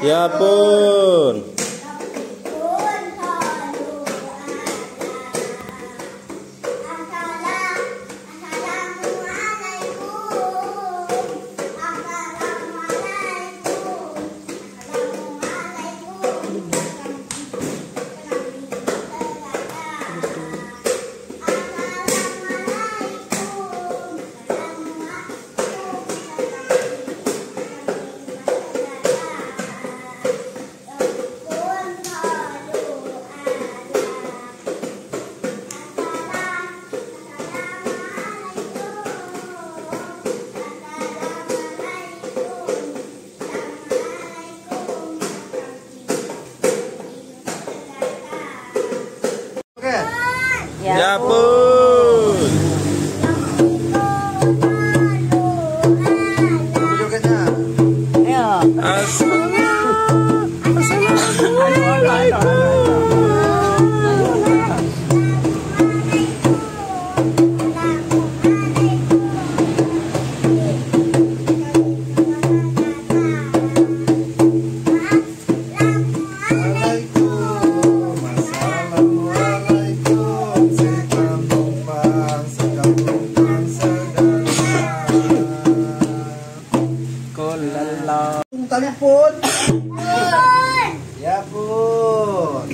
Ya pun. Ya pun. Assalamualaikum. Telepon. Ya pun.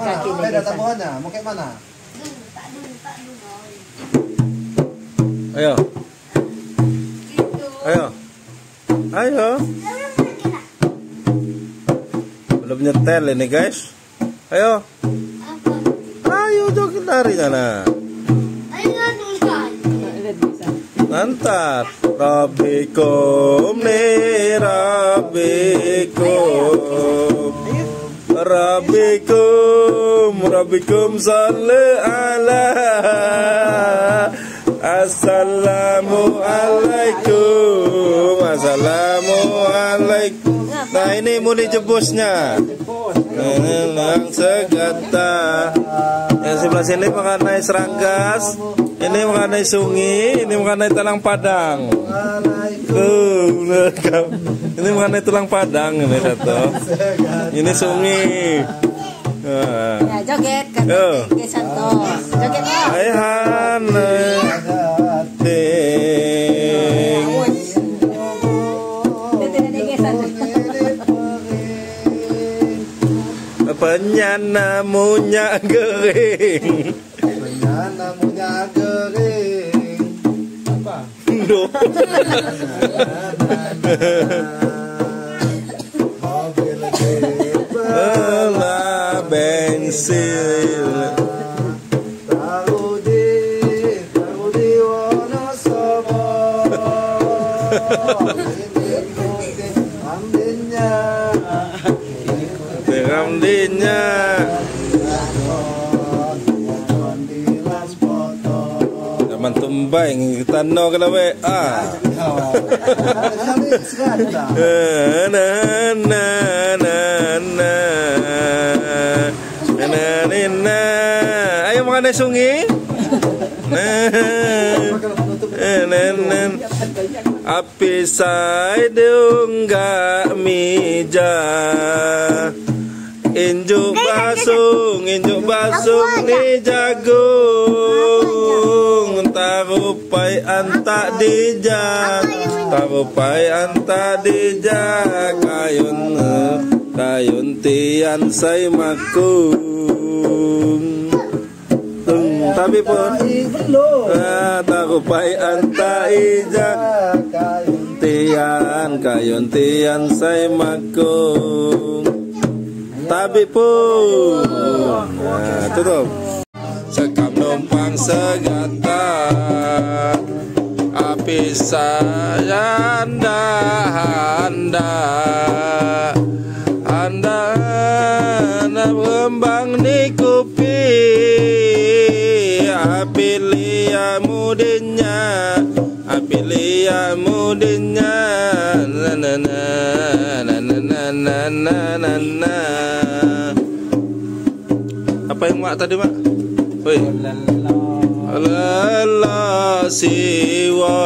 Mana? Mana? Mau kayak mana? Ayo. Ayo. Ayo. Belum nyetel ini guys. Ayo. Ayo joget lari sana. Mantap. Rabbikum ni rabbikum. Rabbikum rabbikum salli ala. Assalamualaikum. Assalamualaikum. Nah ini muli jebusnya. Ini lang segata. Yang sebelah sini mengenai seranggas. Ini mengenai sungi, ini mengenai tulang padang. Ini mengenai tulang padang ini satu. Ini sungi. Ya, joget kan. Joget. Aihan ting. Penyana munyak gering. Penyana munyak gering. Apa? Duh. Mobil bela bensin. Tahu di Wonosobo. Ini Ramdinya. Zaman tumbai kita no kena we ah. Na na na na na na. Ayo makan sungi. Na na na. Api sai diunggak mija. Injuk basung ni jagung. Tarupai antak dija, tarupai antak dija. Kayun kayun tian sai makung. Tung tapi pun tarupai antak ija. Tian kayun tian sai makung. Tabi pun. Nah, tutup. Sekam numpang segata. Api sayanda anda. Anda berkembang di kupi. Api lia mudinya. Api lia mudinya. Na na na na na na na na na. Apa yang mak tadi mak? Oi. Lala siwa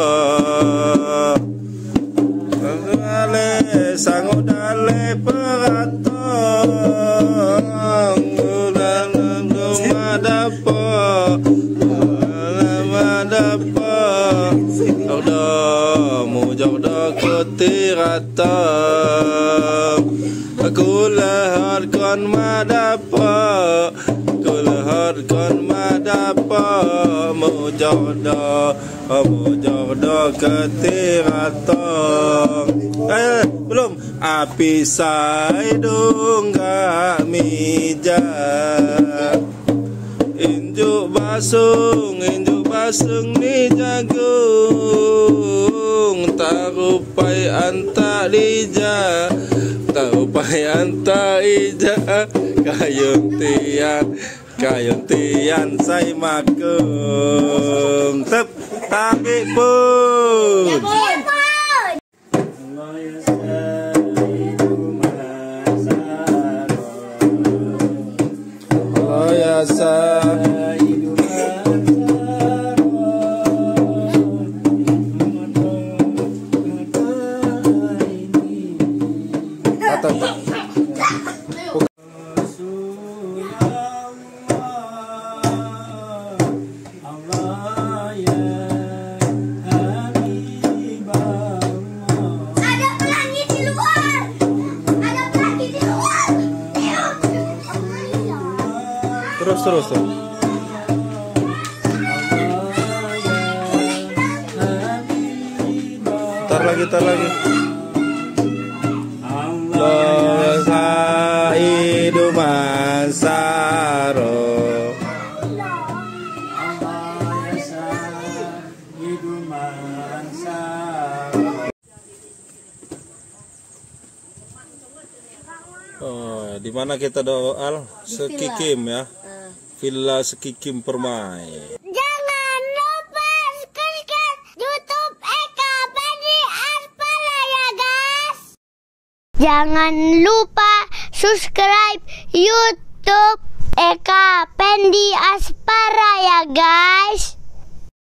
Ale sangu dale peratong Ulang dumadapo Madapa Jogdo mujogdo kutirata Kulehar kon madapa Kulehar kon madapa Mujogdo mujogdo ketirata. Belum. Api saidung mija injuk basung ni jagung tarupai anta lija tarupai anta ija kayung tian sai makung tep tapi pun. Ada pelangi di luar. Ada pelangi di luar. Terus tuh. Tar lagi. Saidu masaro. Oh, di mana kita doa Sekikim ya? Villa Sekikim Permai. Jangan lupa subscribe YouTube Eka Pendi Aspara ya guys. Jangan lupa subscribe YouTube Eka Pendi Aspara ya guys.